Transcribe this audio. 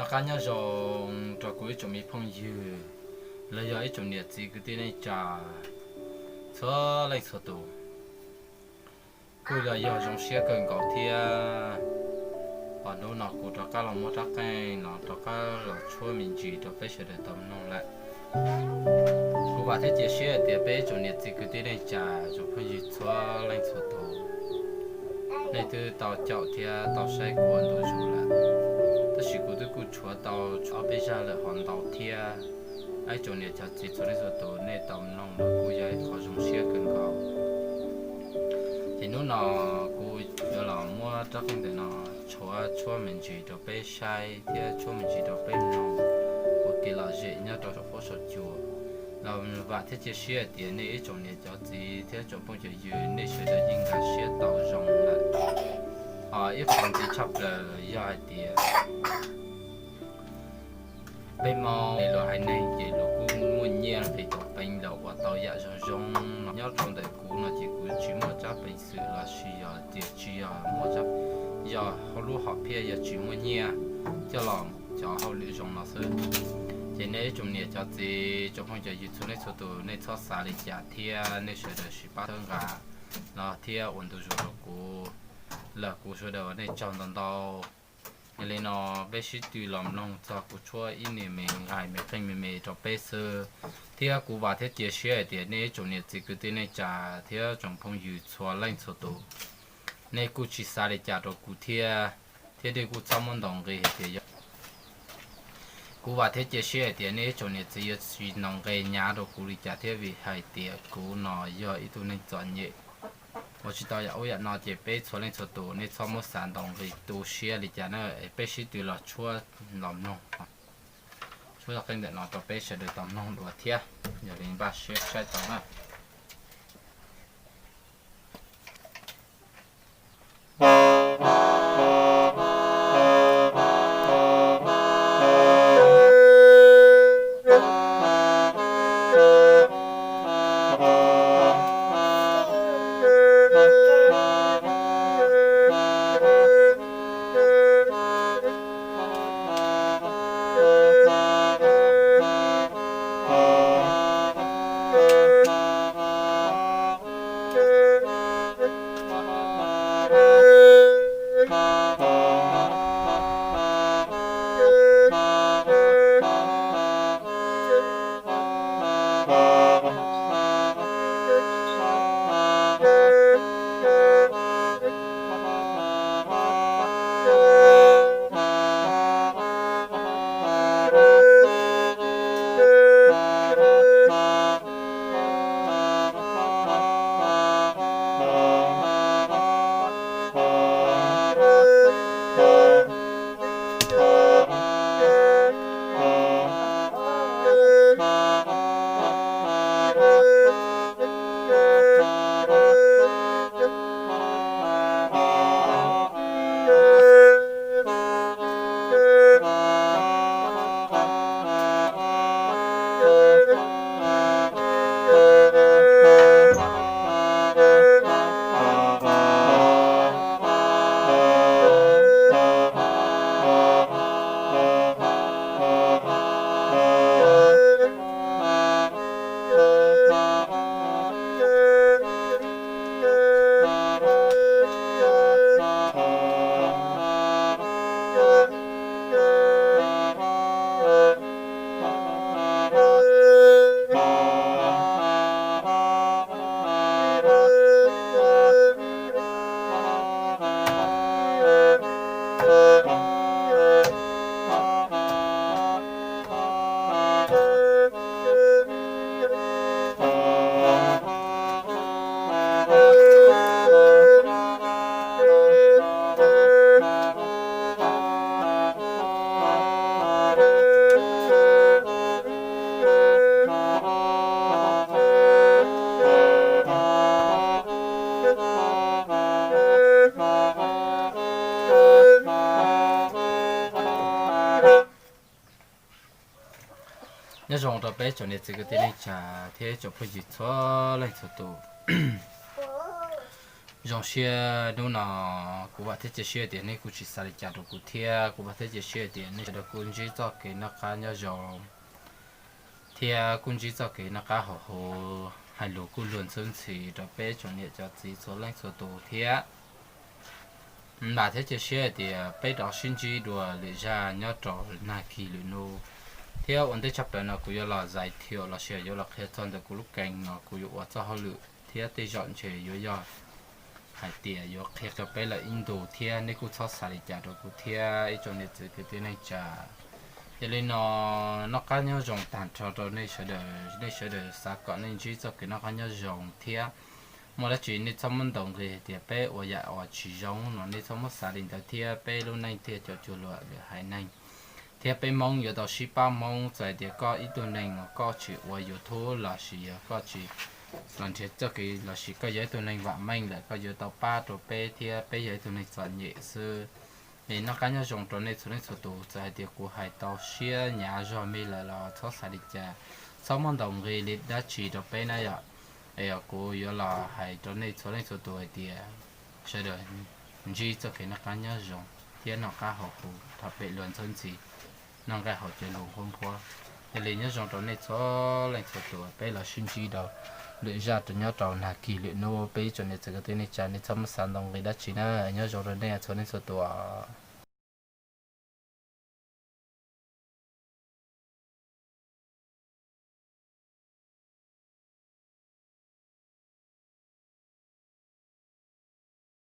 Qab nyob zoo rau kuv ib tsoom me phooj ywg los yog ib tsoom niam txiv kwv tij neej tsa txhua leej txhua tus. Kuj yog yog zoo siab kawg nkaus thiab, hos hnub no kuv rov qab los muab rab qeej no rov qab los tshuab me ntsis rau peb sawv daws tau mloog lawm. Kuv vam thiab cia siab hais tias peb ib tsoom niam txiv kwv tij neej tsa, tsoom phooj ywg txhua leej txhua tus, nej twb tau caum thiab tau saib kuv ua ntu zus lawm, tab sis kuv twb kuj tshuav tau tshuav ob peb zaj lawm hov ntau thiab. Ib tsoom niam cov txiv txhua leej txhua tus nej tau mloog los kuj yog ib qho zoo siab kawg nkaus. Ces hnub no kuv yuav los muab rab qeej ntawm no tshuab tshuab me ntsis rau peb saib thiab tshuab me ntsis rau peb mloog ua kev lom zem nyob rau saum huab saum cua. Los vam thiab cia siab hais tias nej ib tsoom niam cov txiv thiab tsoom phooj cov ywg nej sawv daws yeej nkag siab tau zoo lawm. Hos ib qho ntxiv tshaj plaws yog hais tias peb Hmoob luag haiv neeg ces luag kuj muaj nyiaj nqis tau peev los ua tau yam zoo zoo no. Nyob rau ntawm kuv no ces kuv tsis muaj tsab peev xwm los sis yog tias tsis yog muaj tsab, yog hauv lub hom phiaj yog tsis muaj nyiaj coj los cov hauj lwm zoo no xwb. Ces nej ib tsoom niam cov txiv tsoom phooj cov ywg txhua leej txhua tus nej txhob xav li cas thiab nej sawv daws sim pab txhawb nqa no thiab ua ntu zus rau kuv, los kuv sawv daws ua nej tsaug ntau ntau. Yog li no peb sib tw los mloog txog kuv tshuab ib niag me nqaij me qeej me me rau peb xwb, thiab kuv vam thiab cia siab hais tias nej ib tsoom niam txiv kwv tij neej tsa thiab tsoom phooj ywg txhua leej txhua tus, nej kuj tsis xav li cas rau kuv thiab, thiab nej kuj txhob muab ntaus nqi hais tias yog kuv vam thiab cia siab hais tias nej ib tsoom niam txiv yuav tsis ntaus nqi hnyav rau kuv li cas thiab, vim hais tias kuv no yog ib tug neeg txom nyem uas tsis tau yam ub yam no, ces peb txhua leej txhua tus nej txhob muab xav ntaus nqi tu siab li cas na, peb sib tw los tshuab los mloog, tshuab qeej ntawm no rau peb sawv daws tau mloog dua thiab. Yog li npaj siab saib tau na. Nyob zoo rau peb tsoom niam txiv kwv tij neej tsa thiab tsoom phooj ywg txhua leej txhua tus. Zoo siab hnub no kuv vam thiab cia siab tias nej kuj tsis xav li cas rau kuv thiab kuv vam thiab cia siab tias nej sawv daws kuj ntsib txoj kev noj qab nyob zoo thiab kuj ntsib txoj kev noj qab haus huv, hais lus kuj luag ntxhwb ntxhi rau peb tsoom niam tsoom txiv txhua leej txhua tus thiab vam thiab cia siab tias peb rov sib ntsib dua lwm zaj nyob rau nag kis lwm hnub. Thiab ua ntej tshaj plaws no kuv yuav los zais thiaum los sis yuav los qhia txog ntawm kuv lub kees no kuv yuav ua txoj hauj lwm thiab tej zaum ntshe yuav yog hais tias yuav qhia rau peb lawm ib ntus thiab nej kuj txhob xav li cas rau kuv thiab ib tsoom niam txiv kwv tij neej tsa. Yog li no, noj qab nyob zoo tag nrho rau nej sawv daws, nej sawv daws xav kom nej ntsib txoj kev noj qab nyob zoo thiab muaj dab tsi nej txhob muab ntaus nqi hais tias peb ua yam uas tsis zoo no, nej txhob muab xav li ntawd thiab peb lub neej thiaj cov cuag luag lwm haiv neeg. Thiab peb Hmoob yuav tau sib pab Hmoob, txawm hais tias koj ib tug neeg uas koj tsis ua YouTube los sis yog koj tsis los nrhiav txoj kev los sis koj yog ib tug neeg vam meej lawm koj yuav tau pab rau peb thiab peb yog ib tug neeg txom nyem xwb. Es noj qab nyob zoo rau nej txhua leej txhua tus, txawm hais tias kuv hais tau siab hnyav zog me lawm los txhob xav li cas, txhob muab ntaus nqi li dab tsi rau peb na yom. Es kuv yuav los hais rau nej txhua leej txhua tus hais tias sawv daws ntsib txoj kev noj qab nyob zoo thiab noj qab haus huv, thov pem luag ntxhwb ntxhi, noj nqaij haus cawv lus nquab nquab. Yog li nyob zoo rau nej txhua leej txhua tus, peb los sib ntsib rau lwm zaj rau nyob rau nag kis lwm hnub, peb ib tsoom niam txiv kwv tij neej tsa nej txhob muab xav ntaus nqi dab tsi na, nyob zoo rau nej txhua leej txhua tus.